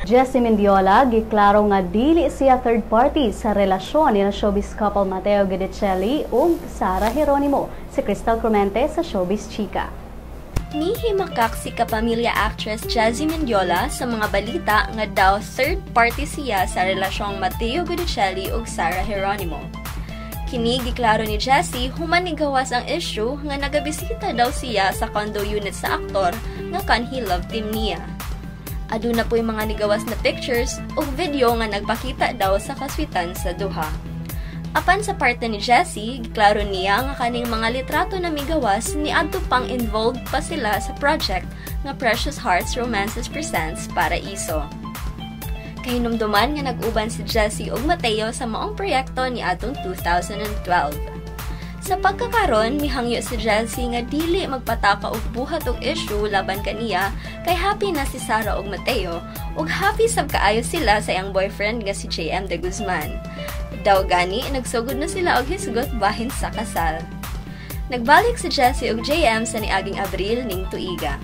Jessy Mendiola giklaro nga dili siya third party sa relasyon ni showbiz couple Matteo Guidicelli ug Sarah Geronimo. Si Crystal Clemente sa Showbiz Chika. Nihimakak si kapamilya actress Jessy Mendiola sa mga balita nga daw third party siya sa relasyong Matteo Guidicelli ug Sarah Geronimo. Kini giklaro ni Jessy human nigawas ang issue nga nagabisita daw siya sa condo unit sa aktor nga kanhi love team niya. Aduna po'y mga nigawas na pictures ug video nga nagpakita daw sa kaswitan sa duha. Apan sa parte ni Jessy, giklaro niya nga kaning mga litrato na migawas niadto pang involved pa sila sa project nga Precious Hearts Romances Presents Paraiso. Kahinumduman nga nag-uban si Jessy ug Matteo sa maong proyekto niadtong 2012. Sa pagkakaron, mihangyo si Jessy nga dili magpataka og buhat og issue laban kaniya kay happy na si Sarah ug Matteo ug happy sab kaayo sila sa iyang boyfriend nga si JM De Guzman. Daw gani nagsugod na sila og hisgot bahin sa kasal. Nagbalik si Jessy ug JM sa niaging Abril ning tuiga.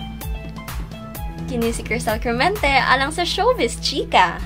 Kini si Crystal Clemente alang sa Showbiz Chika.